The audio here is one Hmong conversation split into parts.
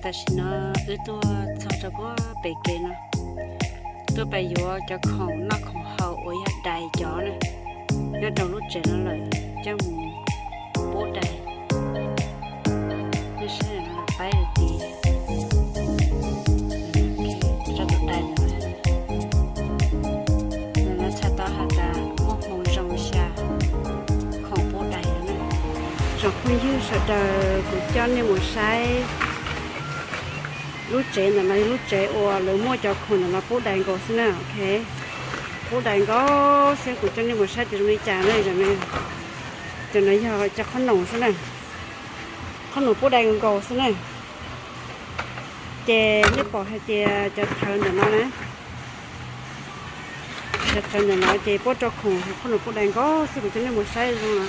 Tam sim no wb tuaj txog rau puag pem kev no, tuaj pais yuav cov khoom noj khoom haus uas yog dais cov na, nyob rau lub tsev no lawm, coj mus pub dais. Nej saib no, paib lawm tid, tso tus dais no, no txhais tau has tas muaj hmoo zoo xya khoom pub dais no na. Tsoom phooj ywg sawv daws, kuv coj nej mus saib lub tsev ntawm no, lub tsev uas lawv muaj cov khoom ntawm no pub dais nkaus xwb na. Pub dais nkaus xwb, kuv coj nej mus saib tias zoo li cas na. Cov no yog cov qhob noom xwb na, qhob noom pub dais nkaus xwb na. Ces nej pom hais tias cov thawv ntawm no na, cov thawv ntawm no ces puab rau khoom qhob noom pub dais nkaus xwb, kuv coj nej mus saib zoo no.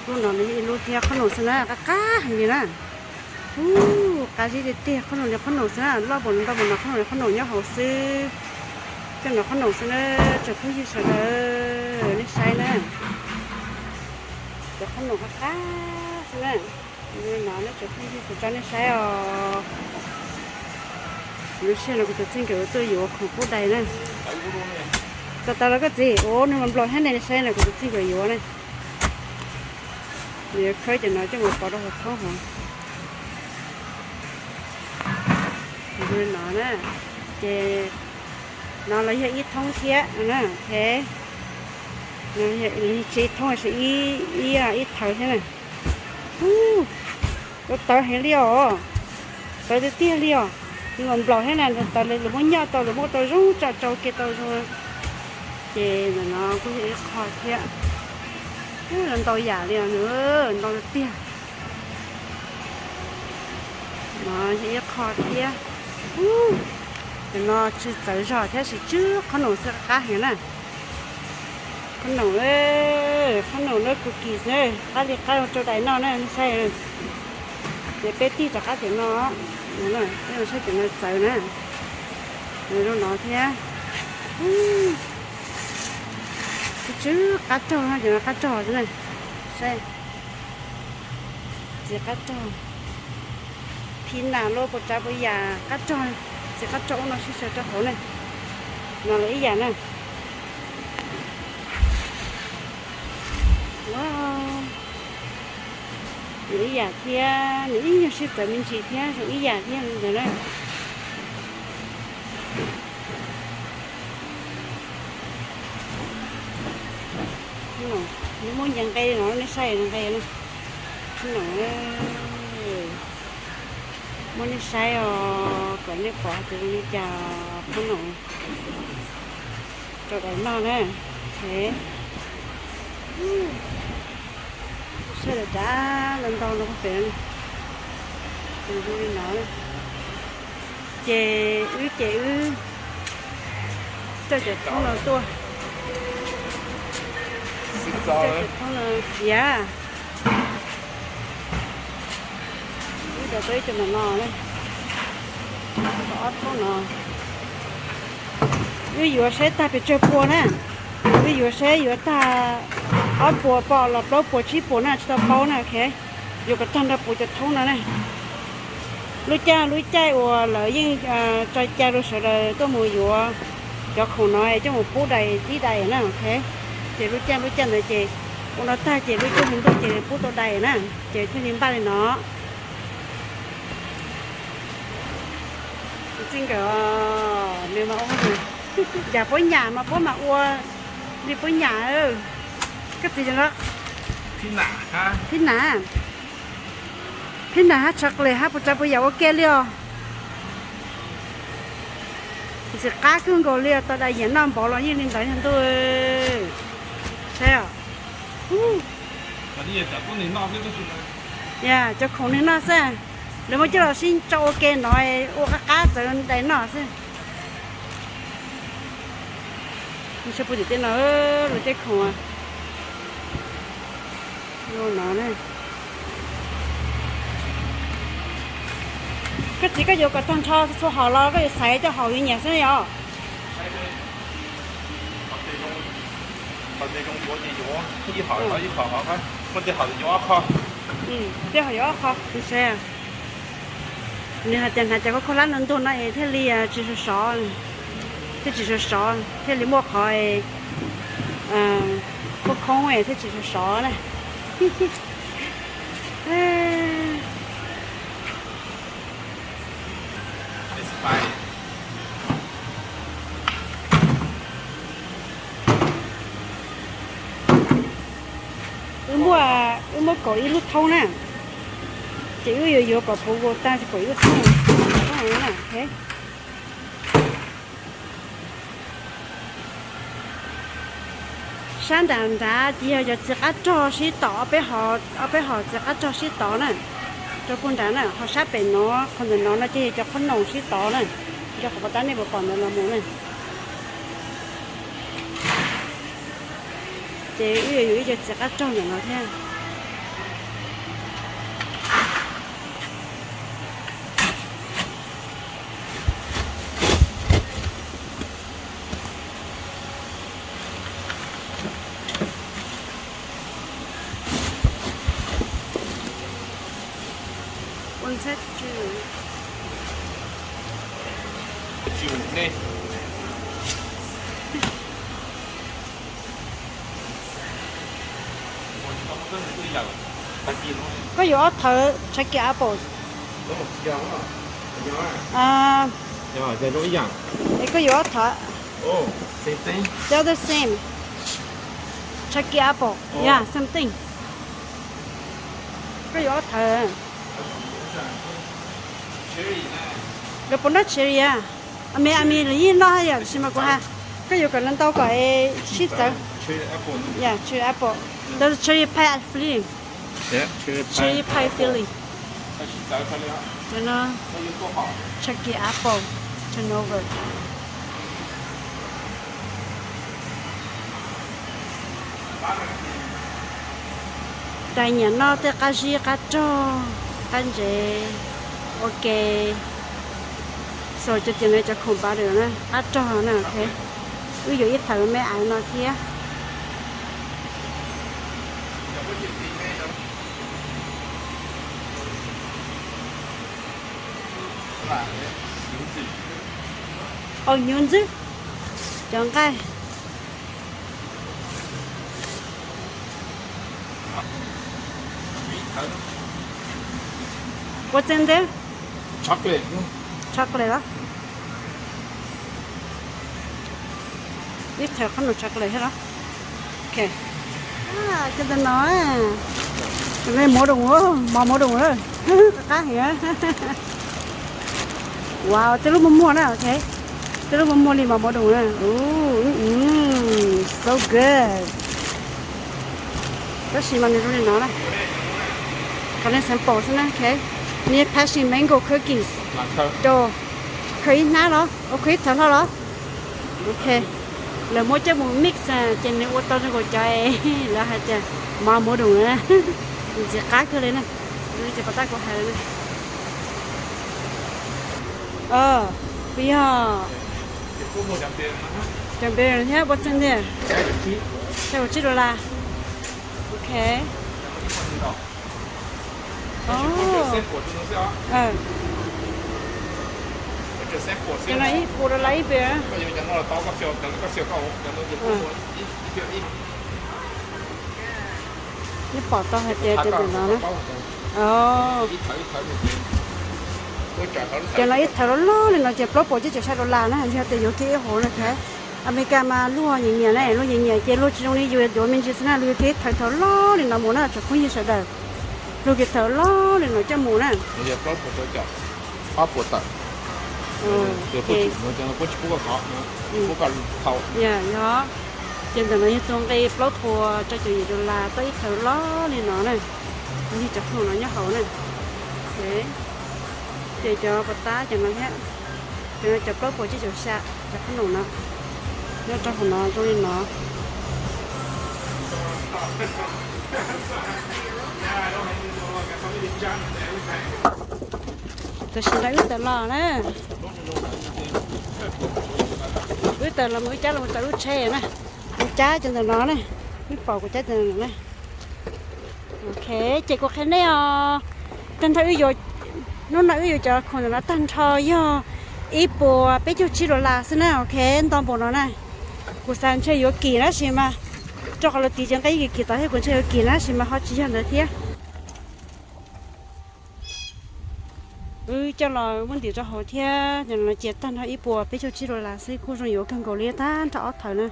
Lub no nws yog ib lub thiab, qhob noom xwb na, qab qab heev li na. Ub, qab zib tiag tiag, qhob noom li qhob noom xwb na, loj npaum no ntau npaum no qhob noom li qhob noom nyob hauv xwb. Cov no qhob noom xwb na, tsoom phooj ywg sawv daws, nej saib na. Cov qhob noom qab qab xwb na. No nej tsoom phooj ywg, kuv tso nej saib os. Lub sij hawm no kuv tus txij nkawm tuaj yuav khoom pub dais na. Tau tau los koj txiv, ua nws mas nplaum thiab ne, saib no kuv tus txij nkawm yuav na. Nws yuav khawb cov no coj mus pov rau hauv thoob hov. Li no na, ces no los yog ib thoob thiab na, ok. Tsis ib thoob, ib thawv thiab na. Ub, tawv heev li os, tawv tiag tiag li os. Nws nplaum thiab na, tawv lawv muab nyoj tau, lawv muab tau zoo, tsam tsau ke tau zoo. Ces ntawm no kuj yog ib qho thiab. Ub, ntau yam li os, ntau tiag. No yog ib qho thiab. Ub, cov no tsis txawv zog thiab, tsis tsw, qhob noom xwb qab heev na. Qhob noom, qhob noom no cookies na, qab li qab rau dais noj na, nej saib. Ces peb tig rov qab cov no, peb saib cov no txawv na. Zoo no thiab. Tsis tsw, qab rog no, cov no qab rog xwb na. Saib, txiv qab rog, phib nas loj, puas tsav puas yam qab rog, txiv qab rog ub no sib sau rau hauv na. No los ib yam na. Nws ib yam thiab, nws ib nyuag sib txawv me ntsis thiab, zoo ib yam thiab li ntawd na. Muab nce nqe no nej saib nqe na. Muab nej saib os, kom nej pom hais tias zoo li cas qhob noom rau dais noj na. Saib lawv rab ntau ntau no pem, zoo li no. Ces wb ces wb coj cov thoob no tuaj, coj cov thoob no tiav. Wb cov tau ib co no no, ob thoob no. Wb yuav saib tag pes tsawg puas na, wb yuav saib yuav tag ob puas pom los plaub puas tsib puas na, tsis tau paub na, ok. Yuav kom tag nrho puas cov thoob no na. Lub caij lub caij uas lawv yeej tso cai rau sawv daws tuaj mus yuav cov khoom no coj mus pub dais tib dais na, ok. Ces lub caij lub caij ntawd ces ua no tag ces lub caij hli ntuj ces pub tau dais na, ces thiaj li npaj li no. Txij nkawm, nws mas ua, yam puab nyam mas puab mam ua li puab nyam. Koj txiv, phib nas, phib nas hab chocolate hab puas tsav puas yam ua ke li os. Ntxim qab kawg nkaus li os, tau dais yam noj npaum los yeej li ntawd yog ntuj. Saib os. Yog cov khoom neeg noj xwb, lawv muab coj los sib tso ua ke no, ua qab qab txawv dais noj xwb. Saib puag tim tej no, lub tej khoom no na. Koj txiv, koj yuav kom tag nrho txhua hom los koj yuav xaiv coj hom yuav nyiam xwb yom? Tej hom yuav ob qho, kuv saib. Nws hais tias hnav cov khaub khaub hlab ntug ntug no es thiaj li tsis sov sov, thiaj tsis sov sov, thiaj li muaj qhov khoob khoob es thiaj tsis sov sov na. Wb muaj, wb muaj kaum ib lub thoob na, ces wb yuav yuav kom puv vau tag tsis pom ib lub thoob na. Sab nram nrad ces yog cov txiv qab rog sib tod, ob peb hom txiv qab rog sib tod na, rau puag nrad na. Ho sab pem no, qhov ntawm no no ces yog cov qhob noom sib tod na, nco qhov pas tab nej puas pom ntawd los mus na. Ces wb yuav yuav ib co txiv qab rog ntawm no thiab. Koj yuav ob thawv Chucky apples. Koj yuav ob thawv. They're the same. Chucky apple. Yeah, same thing. Koj yuav ob thawv. Lawv puas noj cherry a? A me, a me lawv yeej noj haj yam, tiam sis mas kuv hais, koj yuav kom lawv ntau kom sib txawv. Yeah, cherry apple. Does cherry pie filling? Cherry pie filling. Chucky apple turnover. Tais nyiam noj tej qab zib qab rog, qab ntsev ua ke. So cov tias no cov khoom pab lawm na, qab rog na, ok. Wb yuav ib thawv me aiv no thiab. Au, hnyuv ntxwb, cov nqaij. What's in there? Chocolate. Chocolate los? Ib thawv qhob noom chocolate thiab los? Ok. Cov ntawm no, mov muab doos, mov muab doos, qab heev. Wow, tej lub muag muag na, ok. Tej lub muag muag li mov muab doos na. So good. Tab sis mas nws zoo li no na. Qhov nej xav pom xwb na, ok. Nws yog passion mango cookies. Khaws ib hnab los, khaws ib thawv hlo los. Ok. Lawv muab coj mus mix ces nws ua tau zoo nkaus cov lawv hais tias mov muab doos na. Ntxim qab kawg li na. Zoo li cov pas tab kuv hais na. Kuv yog cov npe thiab ua txog ntawm xya caum tsib dollar. Ok. Cov no ib puas dollar ib npe. Neb pom tau hais tias cov ntawm no na. Cov no ib thawv loj loj li no ces plaub puas cuaj caum xya dollar na, yog tias yuav kiag ib hauv na. Amelikas mas luag nyiam nyiam na, luag nyiam nyiam ces luag tsis zoo li yus yuav me ntsis xwb na, luag yuav kiag ib thawv thaum loj li no mus na tsoom phooj ywg sawv daws. Luag kiag thawv loj li no coj mus na. Yog, ces ntawm no yog tus nqi plaub puas rau caum yim dollar tau ib thawv loj li no na. Yog cov khoom no nyob hauv na. Ces cov pas tab cov no thiab, cov no cov plaub puas cuaj caum xya, cov khoom no nyob rau hauv no zoo li no. Tam sim no wb tawm los na. Wb tawm los mus wb cab los tau lub tsheb na. Kuv cab cov ntawm no na. Wb pom kuv cab cov ntawm no na. Ok, ces kuv qhia nej os. Tag nrho wb yuav Hnub no wb yuav cov khoom ntawm no tag nrho yog ib puas peb caug tsib dollar xwb na, ok, nto npaum no na. Kuv xav ntshe yuav kim tab sis mas rau qhov lawv tiv cov nqaij yeej kim tau thiab, kuv ntshe yuav kim tab sis mas ho tsis yog ntawd thiab. Wb coj los muab ntim rau hauv thiab, cov no cia tag nrho ib puas peb caug tsib dollar xwb, kuj zoo yuav kawg nkaus li, tag nrho ob thawv na.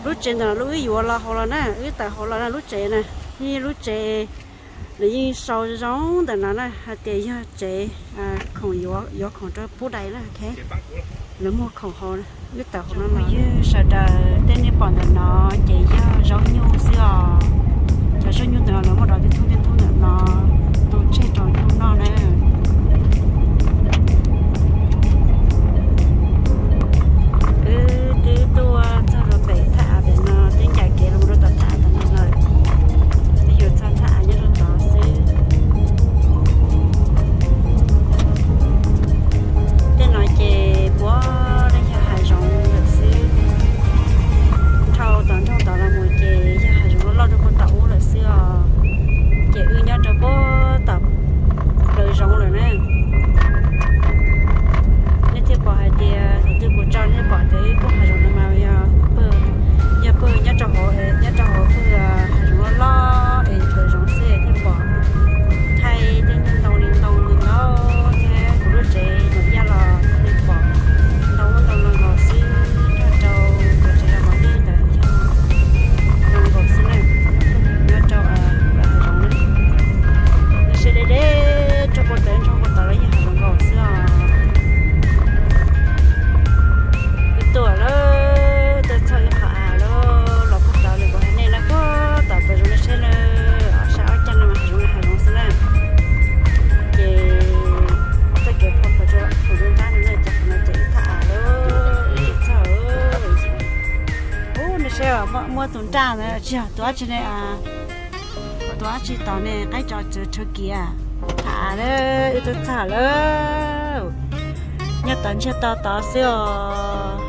Lub tsev ntawm no lub wb yuav los hauv los na, wb tawm hauv los na, lub tsev na, yeej lub tsev, lawv yeej sau zoo ntawm no na hais tias yog tsev khoom, yuav khoom rau pub dais na, ok. Lawv muag khoom hauv, wb tawm hauv no los. Yog sawv daws, tej nej pom ntawm no ces yog zaub nyuj xwb os. Cov zaub nyuj ntawm no lawv muab dov tib thoob tib thoob ntawm no tu tseg rau nyuj noj na. Wb twb tuaj txog rau pem thaj av pem no, twb ncaim kev los rau tom thaj av tom no lawm. Twb yuav txog thaj av nyob rau tod xwb. Tej no ces puav leej yog hav zoov lawm xwb. Dhau tom nroog tod los mus ces yog hav zoov loj loj rau puag tom ub lawm xwb os. Ces wb nyob rau puag tom plawv zoov lawm na. Nej thiaj pom hais tias thaum twg kuv tso nej pom tias ib koog hav zoov no mas yog pawg, yog pawg nyob rau hauv, nyob rau hauv pawg hav zoov loj loj es plawv zoov xwb thiaj pom. Thaij tej ntoo li ntoo li ntau thiab kuv lub tsev mus yaj los thiaj li pom ntau ntau no los xwb. Nyob rau cov tsev los mos lwj ntawd yog zoo nkaus xwb na. Nyob rau hav zoov na, nws sib deb deb rau puag tod, nrog puag tod los yog hav zoov nkaus xwb os. Wb tuaj lawm, tuaj txog ib qho av lawm, los puag tod lawm, kuv hais nej na, puag tom plawv zoov no seb na, ob sab ob cag no mas hav zoov na, hav zoov xwb na. Ces txoj kev phom plawv zoov nrab no na, ces qhov no ces ib thaj av lawm, wb tuaj txog. Ub, nej seb, muaj tus nraj na, tsis yog tus dab tsi ne, tus dab tsi tod ne, qaib tso txwv rhawv kiag. Thaj av lawm, wb tuaj txog lawm. Nyob tod ntsiag to tod xwb os.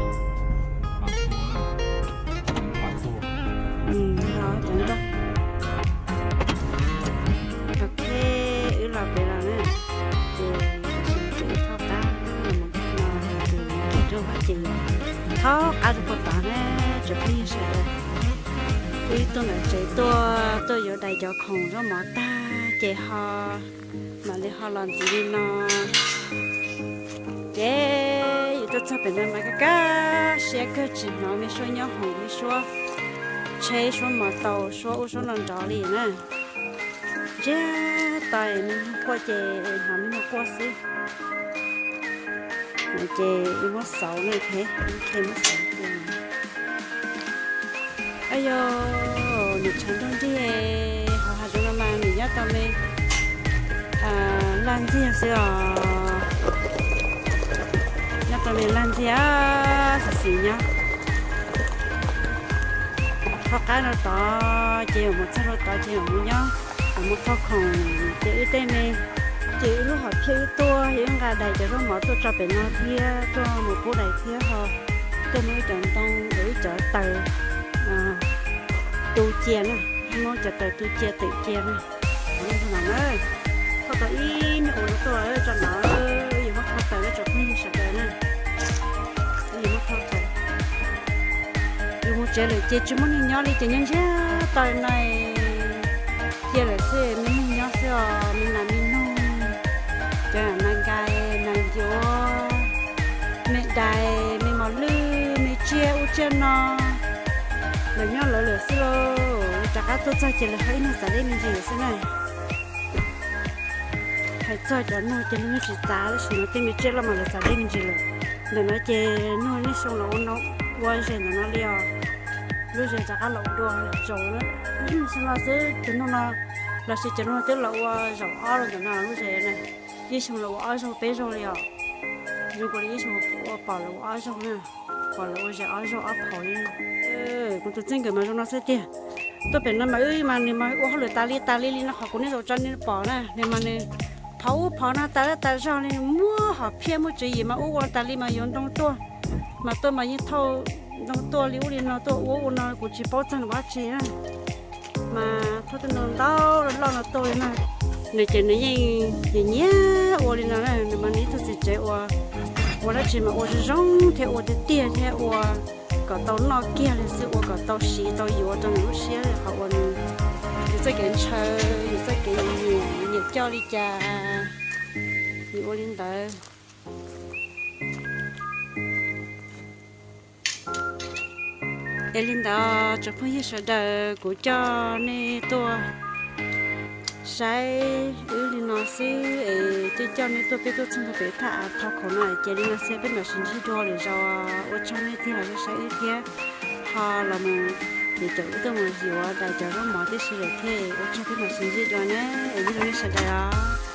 Ok, wb los pem los na, ces tam sim no ces wb thauj qab los mus no, ces thauj qab rau puag tod na, tsoom phooj ywg sawv daws. Wb tuaj ntawm tsev tuaj, tuaj yuav dais cov khoom zaub mov tag ces ho mam li ho los ntxiv li no. Ces yus tuaj txog pem no mas kaj kaj siab kawg, tsis hnov me suab nyoob hoom, me suab tsheb, suab mos taus, suab ub suab no nrov li na. Ntsiag to, me nyuam quaj ces hnov me nyuam quaj xwb. No ces wb muab xauv na, wb muab xauv tiag. Aib yos, nws tshav ntuj nrig, hauv hav zoov no mas nws nyob tau me laj ntxiag xwb os. Nyob tau me laj ntxiag, xis xis nyob. Thauj qab rau tod ces yuav mus txog rau tod ces yuav mus nyob, yuav mus thauj khoom ces wb tej me, ces wb lub hom phiaj wb tuaj, yog wb nqa dais cov zaub mov tuaj tso pem no thiab tuaj mus pub dais thiab ho tuaj muab wb cov ntoo, wb cov taws tu cia na, muab cov taws tu cia twm cia na. Thauj tau ib nyuag ua no tuaj tso no, yuav muab thauj taws na tsoom phooj ywg sawv daws na. Yuav muab thauj taws. Yus mus tsev lawm ces tsis muaj neeg nyob li ces nyob ntsiag to no, cia lawm xwb, me neeg nyob xwb os, me nas me noog, cov nas nkais nas ncuav, me dais me mos lwj me tsiaj ub tsiaj no, lawv nyob lawv lawm xwb lauj. Rov qab tuaj txog ces lawv ho ib nyuag txav deb me ntsis lawm xwb na. Hais txog cov noog ces nws yeej tsis txav, tab sis no tej me tsiaj loj mas lawv txav deb me ntsis lawm. Ntawm no ces noog nej xyoo los ua no, ua zes ntawm no li os. Lub zes rov qab los ua dua zaum na. Xyoo no xwb cov noog no, los sis cov noog twb los ua zaum ob los ntawm no lub zes na. Ib xyoo los ua ob zaug peb zaug li os. Zoo nkaus li ib xyoo ua pom lawv ua ob zaug na, pom lawv ua zes ob zaug ob phaum li. Kuv tus txij nkawm mas zoo no xwb tiag. Tuaj pem no mas wb mas nws mas ua hauj lwm tas li tas li li no qhov kuv nej zaum tso nej pom na, nws mas nws phov ub phov no tas tas zog li, muaj hom phiaj muaj tswv yim mas ub ua tas li mas yuav ntoo tuaj, mas tuaj mas yeej thauj ntoo tuaj li ub li no tuaj ua ua no kuv tsis paub txog nws ua dab tsi na. Mas thauj tej ntoo ntau loj no tuaj li na. Nws ces nws yeej nyiam nyiam ua li no na, nws mas nws ib tug txiv tsev ua, ua dab tsi mas ua zoo zoo thiab ua tiag tiag thiab ua kom tau noj kiag li xwb, ua kom tau siv tau yuav rau nws lub siab li qhov uas nws, nws txoj kev ntshaw, nws txoj kev nyiam, nyiam coj li cas, nws ua li ntawd. Es li ntawd tsoom phooj ywg sawv daws, kuv coj nej tuaj saib wb li no xwb es coj coj nej tuaj, peb tuaj txog ntua pem thaj av thau khaum no ces li no xwb, peb mam sib ntsib dua lwm zaus. Ua tsaug nej tig los saib wb thiab, ho los mus ces caum wb tuaj mus yuav dais cov zaub mov tib si lawm thiab. Ua tsaug, peb mam sib ntsib dua na, es nyob zoo nej sawv daws os.